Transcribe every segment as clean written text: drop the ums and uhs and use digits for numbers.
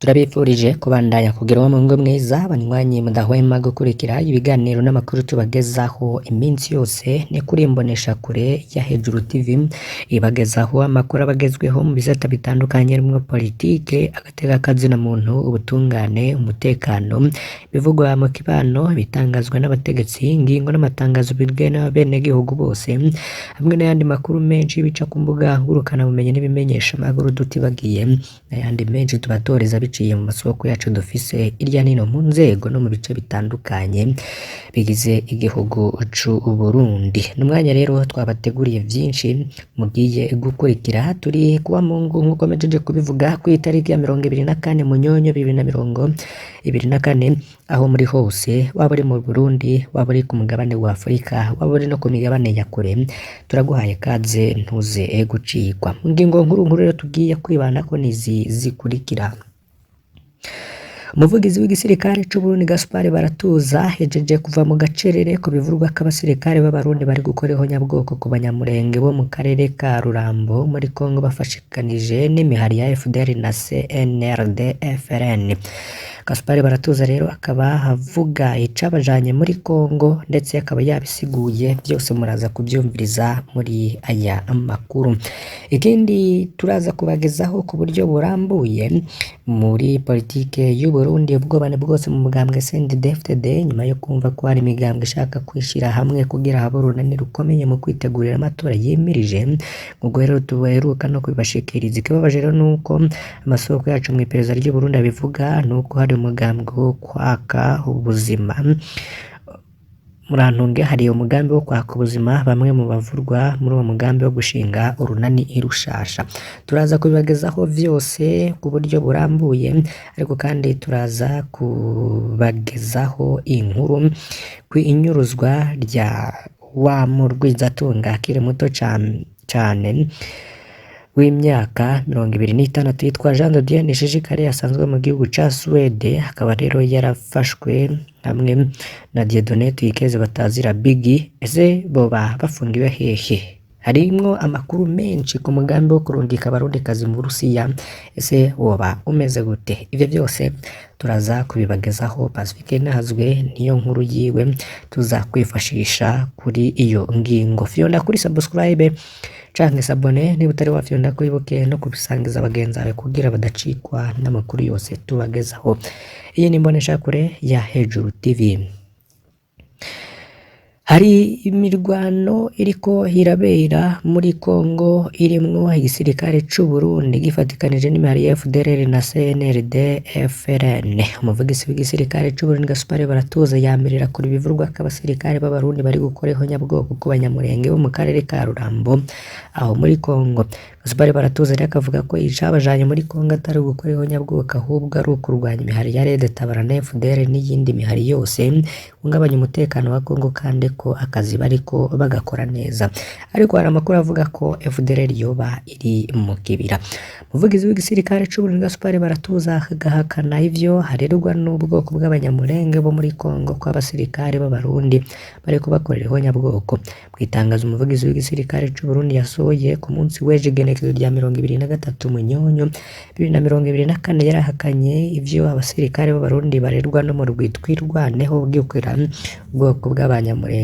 Turabifurije kubandanya kugira uwo mwiza, banywanyi mudahwema gukurikira ibiganiro n'amakuru tubagezaho iminsi yose. Ni kuri Imboneshakure ya Hejuru TV ibagezaho amakuru abagezweho mu bisata bitandukanye harimwo politike, agateka kazina muntu, ubutungane, umutekano, ibivugwa mu kibano, ibitangazwa n'abategetsi, ingingo n'amatangazo bigena abenegihugu bose, hamwe n'ayandi makuru menshi bica ku mbuga ngurukanabumenyi n'ibimenyeshamakuru, tutibagiye n'ayandi menshi tubatoreza biciye mu masoko yacu dufise irya nino mu nzego no mu bice bitandukanye bigize igihugu c'Uburundi. N'umwanya rero twabateguriye vyinshi mugiye gukurikira. Turi kuwa Mungu nk'uko mpejeje kubivuga, kw'itariki ya 24 Munyonyo 2024. Aho muri hose, waba uri mu Burundi, waba uri ku mugabane wa Afurika, waba uri no ku migabane ya kure, turaguhaye kaze, ntuze gucikwa. Mu ngingo nkuru nkuru rero tugiye kwibandako nizi zikurikira: Umuvugizi w'igisirikare c'Uburundi Gaspard Baratuza hejeje kuva mu gacerere ku bivugwa ko abasirikare b'Abarundi bari gukora ihonyabwoko ku Banyamulenge bo mu karere ka Rurambo muri Kongo, bafashikanije n'imihari ya FDL na CNRD FRN. Gaspard Baratuza rero akaba avuga icabajanye muri Kongo, ndetse akaba yabisiguye byose, muraza kubyumviriza muri aya makuru. Ikindi turaza kubagezaho ku buryo burambuye, muri politike y'u Burundi ubwobane bwose mu mugambwe CNDD-FDD, nyuma yo kumva ko hari imigambwe ishaka kwishira hamwe kugira habe urunani rukomeye mu kwitegurira amatora yimirije, ubwo rero tubaheruka no kubibashikiriza. Ikibabaje rero nuko amasoko yacu mu iperereza ry'u Burundi abivuga, nuko hari umugambwe wo kwaka ubuzima, murantunge, hari umugambi wo kwaka ubuzima bamwe mu bavurwa muri uwo mugambi wo gushinga urunani irushasha. Turaza kubibagezaho vyose ku buryo burambuye, ariko kandi turaza kubagezaho inkuru ku inyuruzwa rya wa murwizatunga akiri muto cane w'imyaka 26 yitwa Jean de Dieu Nishishikare, asanzwe mu gihugu ca Suède, akaba rero yarafashwe hamwe na Dieudonné Tuyikeze batazira Biggie. Ese boba bafungiwe hehe? Harimwo amakuru menshi ku mugambi wo kurungika Abarundikazi mu Burusiya, ese woba umeze gute? Ivyo byose turaza kubibagezaho. Pacifique Nahazwe niyo nkuru yiwe tuza kwifashisha kuri iyo ngingo. Fyonda kuri subscribe canke s'abonner niba utari wafyonda, kwibuke no kubisangiza bagenzi bawe kugira badacikwa n'amakuru yose tubagezaho. Iyi ni Imboneshakure ya Hejuru TV. Hari imirwano iriko irabera muri Kongo irimwo igisirikare c'u Burundi gifatikanije n'imihari ya FDLR na CNRD FRN. Umuvugizi w'igisirikare c'u Burundi Gaspard Baratuza yamirira kure ibivugwa ko abasirikare b'Abarundi bari gukora ihonyabwoko ku Banyamulenge bo mu karere ka Rurambo aho muri Kongo. Gaspard Baratuza rero akavuga ko icabajanye muri Kongo atari ugukora ihonyabwoko, ahubwo ari ukurwanya imihari ya Red Tabara na FDLR n'iyindi mihari yose ihungabanya umutekano wa Kongo, kandi ko akazi bariko bagakora neza. Ariko hari amakuru avuga ko FDLR yoba iri mu kibira. Umuvugizi w'igisirikare c'u Burundi Gaspard Baratuza agahakana ivyo harerwa n'ubwoko bw'Abanyamulenge bo muri Kongo ko abasirikare b'Abarundi bariko bakorera ihonyabwoko. Mw'itangazo umuvugizi w'igisirikare c'u Burundi yasohoye ku munsi w'ejo, igenekerezo rya 23 Munyonyo 2024, yarahakanye ivyo abasirikare b'Abarundi barerwa no mu rwi Twirwaneho bwikura ubwoko bw'Abanyamulenge,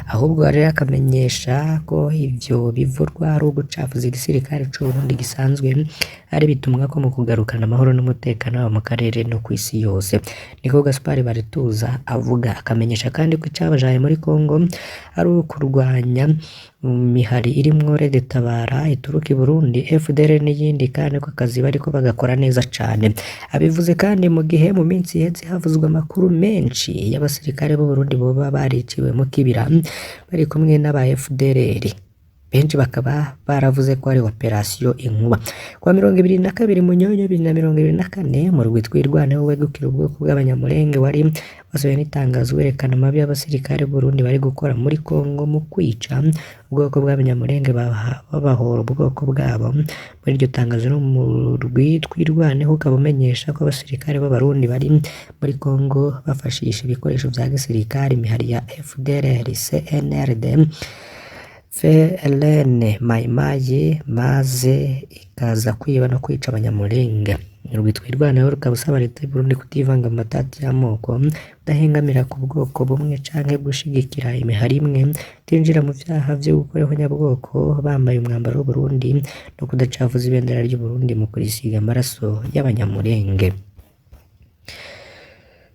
ahubwo rero akamenyesha ko ivyo bivurwa ari ugucafuza igisirikare c'u Burundi gisanzwe ari bitumwa ko mu kugarukana amahoro n'umutekano haba mu karere no kw'isi yose. Niko Gaspard Baratuza avuga, akamenyesha kandi ko icabajanye muri Kongo ari ukurwanya imihari irimwo Red Tabara ituruka i Burundi, FDLR n'iyindi, kandi ko akazi bariko bagakora neza cane. Abivuze kandi mu gihe mu minsi iheze havuzwe amakuru menshi y'abasirikare b'u Burundi boba bariciwe mu kibira bari kumwe n'aba FDLR, benshi bakaba baravuze ko ari operasiyo Inkuba. Kuwa 22 Munyonyo 2024, mu rugwi Twirwaneho wegukira ubwoko bw'Abanyamulenge wari wasohoye n'itangazo werekana amabi y'abasirikare b'Uburundi bari gukora muri Kongo mu kwica ubwoko bw'Abanyamulenge babahora ubwoko bwabo. Muri iryo tangazo no mu rugwi Twirwaneho ukaba umenyesha ko abasirikare b'Abarundi bari muri Kongo bafashisha ibikoresho vya gisirikare imihari ya FDLR, CNRD, FLN, Mayimayi, maze ikaza kwiba no kwica Abanyamulenge. Urwi Twirwaneho rukaba usaba leta y'Uburundi kutivanga mu matati y'amoko, kudahengamira ku bwoko bumwe canke gushigikira imihari imwe, kutinjira mu vyaha vyo gukora ihonyabwoko bambaye umwambaro w'Uburundi no kudacafuza ibendera ry'Uburundi mu kurisiga amaraso y'abanyamurenge.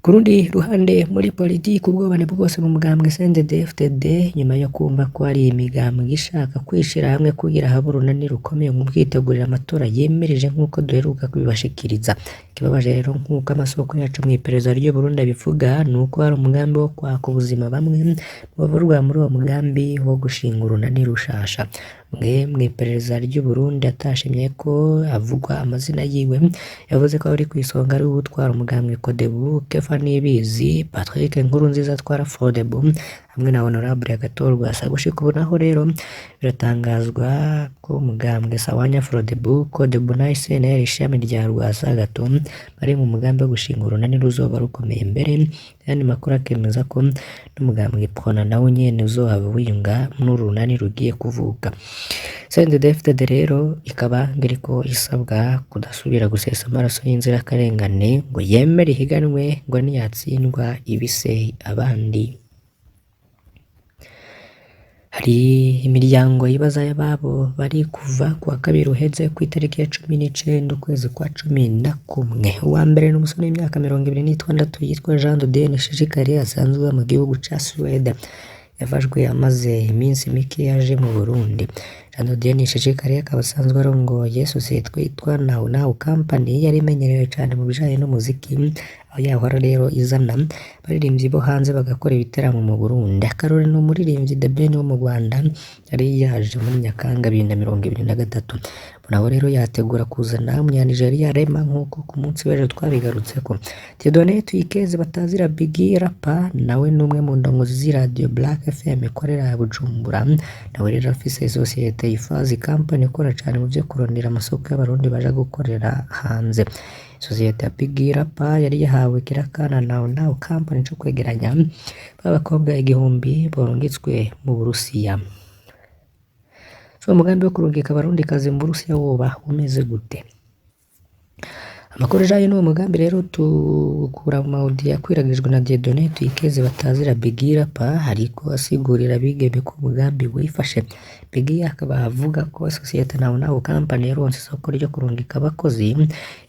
Ku rundi ruhande muri politiki ubwoba ni bwose mu mugambwe CNDD-FDD nyuma yo kumva ko hari imigambwe ishaka kwishira hamwe kugira habe urunani rukomeye mu kwitegurira amatora yimirije nk'uko duheruka kubibashikiriza. Ikibabaje rero nk'uko amasoko yacu mw'iperereza ry'Uburundi abivuga ni uko hari umugambi wo kwaka ubuzima bamwe mu bavurwa muri uwo mugambi wo gushinga urunani rushasha. Umwe mw'iperereza ry'Uburundi atashimye ko avugwa amazina yiwe yavuze ko abari kw'isonga ari uwutwara umugambwe Codebu, Kefa Nibizi, Patrick Nkurunziza atwara Frodebu hamwe na Honorable Agathon Rwasa. Gushika ubu naho rero biratangazwa ko umugambwe Sawanya Frodebu, Codebu na SNL ishami rya Rwasa Agathon bari mu mugambi wo gushinga urunani ruzoba rukomeye mbere ayandi makuru akemeza ko n'umugambwe Prona nawo nyene uzohava wiyunga n'uru runani rugiye kuvuka. CNDD-FDD rero ikaba iriko isabwa kudasubira gusesa amaraso y'inzirakarengane ngo yemere ihiganwe ngo niyatsindwa ibise abandi. Hari imiryango yibaza ay'ababo bari kuva kuwa kabiri uheze kw'itariki ya 19 ukwezi kwa 11. Uwa mbere ni umusore w'imyaka 26 yitwa Jean de Dieu Nishishikari asanzwe aba mu gihugu ca Suwede. Yafashwe amaze iminsi mike yaje mu Burundi. Jean de Dieu Nishishikari akaba asanzwe arongoye sosiyete yitwa Now Now Company yari imenyerewe cane mu bijanye n'umuziki, aho yahora rero izana abaririmbyi bo hanze bagakora ibiteramo mu Burundi. Akarorero ni umuririmbyi The Ben wo mu Rwanda yari yaje muri Nyakanga 2023. Nawe rero yategura kuzana umunyanigeriya Rema nk'uko ku munsi w'ejo twabigarutseko. Dieudonné Tuyikeze batazira Biggie Rapa nawe ni umwe mu ndongozi z'iradiyo Black FM ikorera Bujumbura, nawe rero afise sosiyete Ifazi Company ikora cane mu vyo kurondera amasoko y'abarundi baja gukorera hanze. Sosiyete ya Biggie Rapa yari yahawe ikiraka na Now Now Company co kwegeranya b'abakobwa 1000 borungitswe mu Burusiya. So umugambi wo kurungika abarundikazi mu Burusiya woba umeze gute? Amakuru ajanye n'uwo mugambi rero tukura mu maudio yakwiragijwe na Dieudonné Tuyikeze batazira Biggie Rapa ariko asigurira abigeme ko umugambi wifashe. Biggie akaba avuga ko sosiyete Now Now Company yaronse isoko ryo kurungika abakozi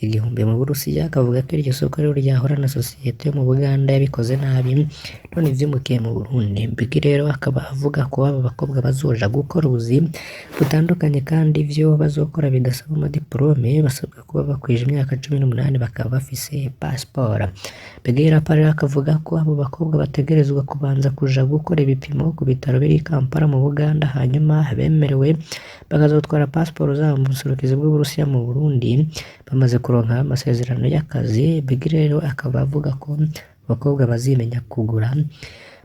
1000 mu Burusiya, akavuga ko iryo soko rero ryahora na sosiyete yo mu Buganda yabikoze nabi none vyimukiye mu Burundi. Biggie rero akaba avuga ko aba bakobwa bazoja gukora ubuzi butandukanye kandi ivyo bazokora bidasaba amadiplome, basabwa kuba bakwije imyaka 18 bakaba bafise pasiporo. Biggie Rapa rero akavuga ko abo bakobwa bategerezwa kubanza kuja gukora ibipimo ku bitaro biri i Kampala mu Buganda, hanyuma bemerewe bakazotwara pasiporo zabo mu buserukizi bw'Uburusiya mu Burundi bamaze kuronka amasezerano y'akazi. Biggie rero akaba avuga ko abakobwa bazimenya kugura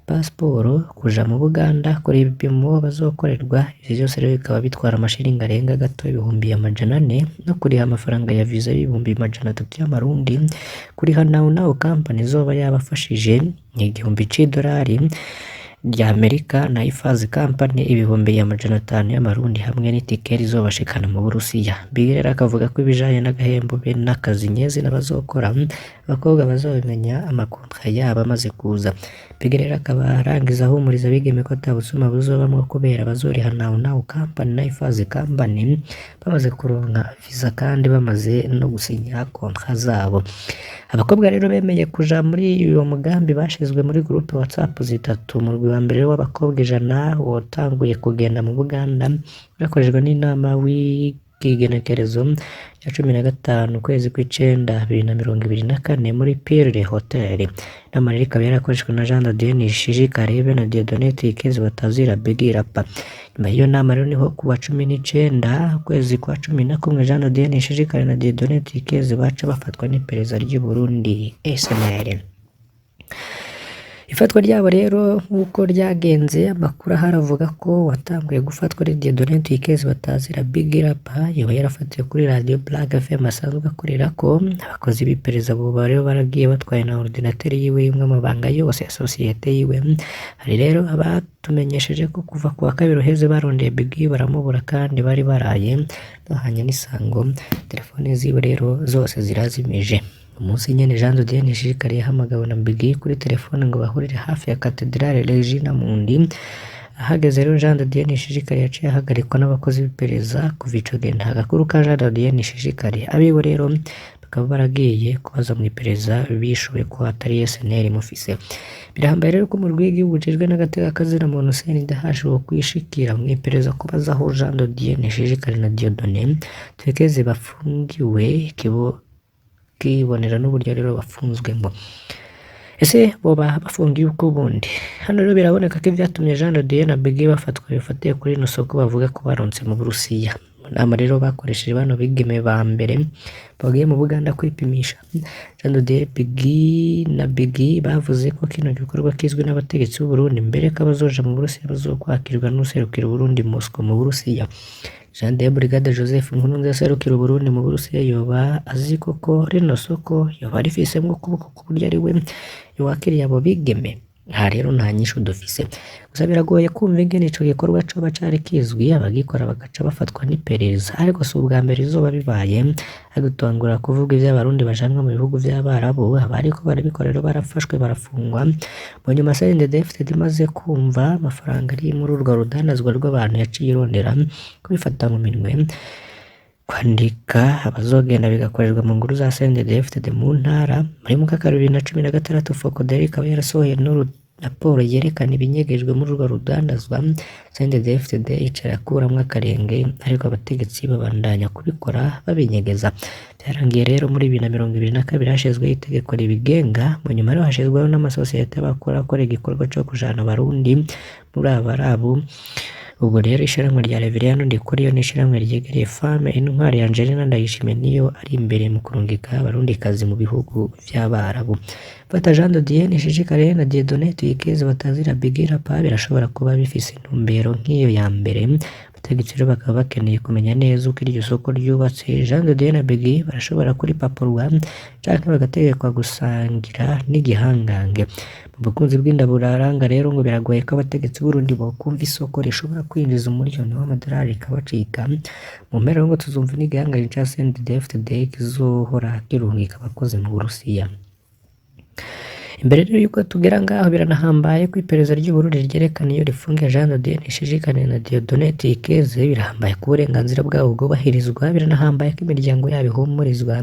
pasiporo, kuja mu Buganda kora ibipimo bazokorerwa, ivyo vyose rero bikaba bitwara amashiringi arenga gato 400,000 no kuriha amafaranga ya visa y'300,000 y'amarundi, kuriha Now Now Company izoba yabafashije igihumbi c'idolari rya Amerika na Ifazi Company 500,000 y'amarundi hamwe n'itike rizobashikana mu Burusiya. Biggie rero akavuga ko ibijanye n'agahembo be n'akazi nyezina bazokora abakobwa bazobimenya amakontra yabo amaze kuza. Biggie rero akaba arangiza ahumuriza abigeme ko ata busuma buzobamwo kubera bazoriha Now Now Company na Ifazi Company bamaze kuronka visa kandi bamaze no gusinya kontra zabo. Abakobwa rero bemeye kuja muri uwo mugambi bashizwe muri groupe WhatsApp zitatu. Umurwi wa mbere w'abakobwa 100 watanguye kugenda mu Buganda bakorejwe n'inama w'igenekerezo rya 15 ukwezi kw'icenda 2024 muri Pearl Hotel. Inama rero ikaba yarakoreshejwe na Jean de Dieu Nishishikari be na Dieudonné Tuyikeze batazira Biggie Rapa. Nyuma y'iyo nama rero niho kuwa 19 ukwezi kwa 11 Jean de Dieu Nishishikari na Dieudonné Tuyikeze baca bafatwa n'iperereza ry'u Burundi SNL. Ifatwa ryabo rero nk'uko ryagenze, amakuru ahari avuga ko watanguye gufatwa ari Dieudonné Tuyikeze batazira Big Rapa, yoba yarafatiwe kuri radio Black FM asanzwe akorerako. Abakozi b'iperereza boba rero baragiye batwaye na ordinateur yiwe irimwo amabanga yose ya sosiyete yiwe. Hari rero abatumenyesheje ko kuva ku wa kabiri uheze barondeye Big baramubura, kandi bari baraye bahanye n'isango, telefone ziwe rero zose zirazimije. Umunsi nyene Jean de Dieu Nishishikariye yahamagawe na Big kuri telefone ngo bahurire hafi ya Cathedrale Regina Mundi. Ahageze rero Jean de Dieu Nishishikariye yaciye ahagarikwa n'abakozi b'iperereza. Kuva ico gihe nta gakuru ka Jean de Dieu Nishishikariye. Abiwe rero bakaba baragiye kubaza mw'iperereza, bishuye ko atari SNL imufise. Birahambaye rero ko umurwi w'igihugu ujejwe n'agateka kazina muntu CNDH wokwishikira mw'iperereza kubaza aho Jean de Dieu Nishishikariye na Dieudonné Tuyikeze bafungiwe, kibonera n'uburyo rero bafunzwemo. Ese boba bafungiye uko bundi? Hano rero biraboneka ko ivyatumye Jean de Dieu na Big bafatwa bifatiye kuri rino soko bavuga ko baronse mu Burusiya. Mu nama rero bakoresheje bano bigeme ba mbere bagiye mu Buganda kwipimisha, Jean de Dieu Big na Big bavuze ko kino gikorwa kizwi n'abategetsi b'u Burundi, mbere ko abazoja mu Burusiya bazokwakirwa n'uwuserukira Uburundi Moscow mu Burusiya. Jean de Brigade Joseph Nkurunziza aserukira Uburundi mu Burusiya yoba azi koko rino soko, yoba rifisemwo ukuboko ku buryo ari we wakiriye abo bigeme? Aha rero nta nyishu dufise, gusa biragoye kumva ingene ico gikorwa coba cari kizwi, abagikora bagaca bafatwa n'iperereza. Ariko si ubwa mbere izoba bibaye, agutangura kuvuga ivy'abarundi bajanwa mu bihugu vy'abarabu, abariko barabikora rero barafashwe barafungwa. Mu nyuma CNDD-FDD imaze kumva amafaranga ari muri urwo rudandazwa rw'abantu, yaciye irondera kubifata mu minwe, kwandika abazogenda bigakorerwa mu nguru za CNDD-FDD mu ntara. Muri mukaka 2016 Focodel ikaba yarasohoye raporo yerekana ibinyegejwe muri urwo rudandazwa. CNDD-FDD ica irakuramwo akarenge, ariko abategetsi babandanya kubikora babinyegeza. Vyarangiye rero muri 2022 hashizweho itegeko ribigenga. Mu nyuma rero hashizweho n'amasosiyete y'abakora akora igikorwa co kujana abarundi muri abarabu. Ubwo rero ishirahamwe rya Reveriyano Ndikuriyo n'ishirahamwe ryegereye Femme Intwari Angelina Ndayishimiye niyo ari imbere mu kurungika abarundikazi mu bihugu vy'abarabu. Fata Jean de Dieu Nishishikariye na Dieudonné Tuyikeze batazira Big Rapa birashobora kuba bifise intumbero nk'iyo ya mbere. Abategetsi rero bakaba bakeneye kumenya neza uko iryo soko ryubatse. Jean de Dieu na Big barashobora kuripapurwa canke bagategekwa gusangira n'igihangange. Mu bukunzi bw'inda buraranga rero ngo biragoye ko abategetsi b'Uburundi bokumva isoko rishobora kwinjiza umuriyoni w'amadolari rikabacika. Mu mpera ngo tuzumva n'igihangange ca CNDD-FDD kizohora kirungika abakozi mu Burusiya. Imbere rero yuko tugera ngaho, biranahambaye ko iperereza ry'Uburundi ryerekana iyo rifungiye Jean de Dieu Nishishikariye na Dieudonné Tuyikeze. Birahambaye ko uburenganzira bwabo bwubahirizwa, biranahambaye ko imiryango yabo ihumurizwa,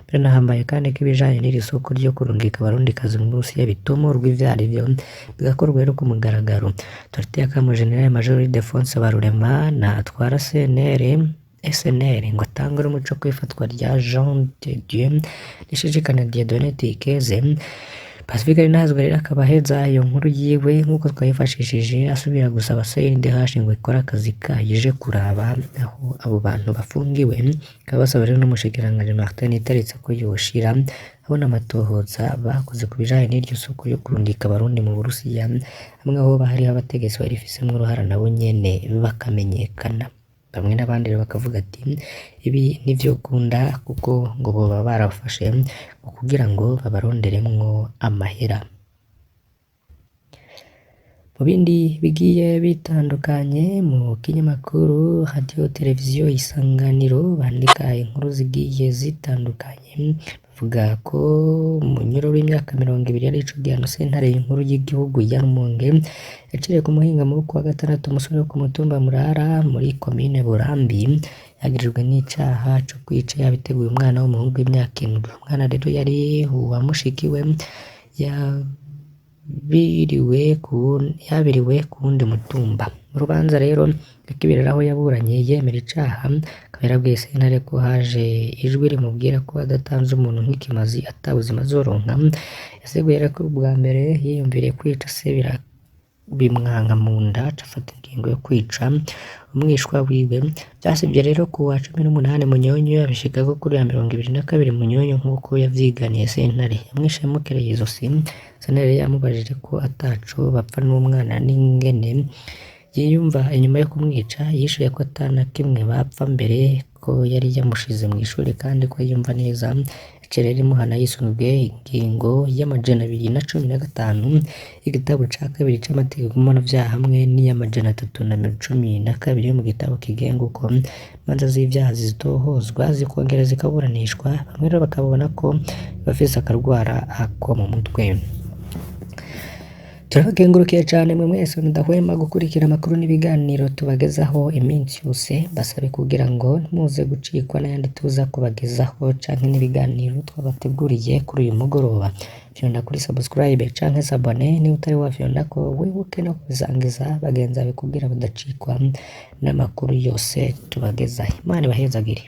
biranahambaye kandi ko ibijanye n'iri soko ryo kurungika abarundikazi mu Burusiya bitomorwa ivyo arivyo, bigakorwa rero ku mugaragaro. Turateye akamo General Major Ildephonse Barurema na atwara CNR SNL ngo atange umuco kw'ifatwa rya Jean de Dieu Nishishikariye na Dieudonné Tuyikeze. Pacifique Ntazwe rero akaba aheza iyo nkuru yiwe nk'uko twayifashishije, asubira gusaba CNDH ngo ikore akazi kayo ije kuraba aho abo bantu bafungiwe, akaba basaba rero n'umushikiranganji Martin Niteretse ko yoshira abona amatohoza bakoze ku bijanye n'iryo soko yo kurungika abarundi mu Burusiya, hamwe aho hariho abategetsi barifisemwo uruhara nabo nyene bakamenyekana. Bamwe n'abandi rero bakavuga ati ibi ntivyokunda kuko ngo boba barafashe kugira ngo babaronderemwo amahera. Mu bindi bigiye bitandukanye, mu kinyamakuru Radio Televiziyo Isanganiro bandika inkuru zigiye zitandukanye, bavuga ko umunyororo w'imyaka 20 yari ico gihano sentare inkuru y'igihugu ya Rumonge yaciriye ku muhingamo wo kuwa gatandatu umusore wo ku mutumba Murara muri komine Burambi, yagirijwe n'icaha co kwica yabiteguye umwana w'umuhungu w'imyaka 7. Umwana rero yari uwa mushiki we yabiriwe ku wundi mutumba. Mu rubanza rero akibiriraho yaburanye yemera icaha, akaba yarabwiye sentare ko haje ijwi rimubwira ko adatanze umuntu nk'ikimazi ata buzima azoronka. Yasiguye rero ko ubwa mbere yiyumviriye kwica se bimwanka mu nda, aca afata ingingo yo kwica Umwishwa wiwe vyasivye rero ku wa 18 Munyonyo abishikako kuri ya 22 Munyonyo nk'uko yavyiganiye sentare. Yamwishe amukereye izosi. Sentare yamubajije ko ataco bapfa n'umwana n'ingene yiyumva inyuma yo kumwica, yishuye ko ata na kimwe bapfa mbere ko yari yamushize mw'ishure kandi ko yiyumva neza. Yaciye rero imuhana yisunzwe ingingo y'215 y'igitabo ca kabiri c'amategeko mpanavyaha hamwe n'iy'amajana 312 yo mu gitabo kigenga uko imanza z'ivyaha zitohozwa zikongera zikaburanishwa, bamwe rero bakabona ko bafise akarwara ko mu mutwe. Turabakengurukiye cane mwe mwese mudahwema gukurikira amakuru n'ibiganiro tubagezaho iminsi yose, mbasabe kugira ngo ntimuze gucikwa n'ayandi tuza kubagezaho canke n'ibiganiro twabateguriye kuri uyu mugoroba. Fyonda kuri subscribe canke s'abonner niba utari wafyondako, wibuke no kubisangiza bagenzi bawe kugira badacikwa n'amakuru yose tubagezaho. Imana ibahezagire.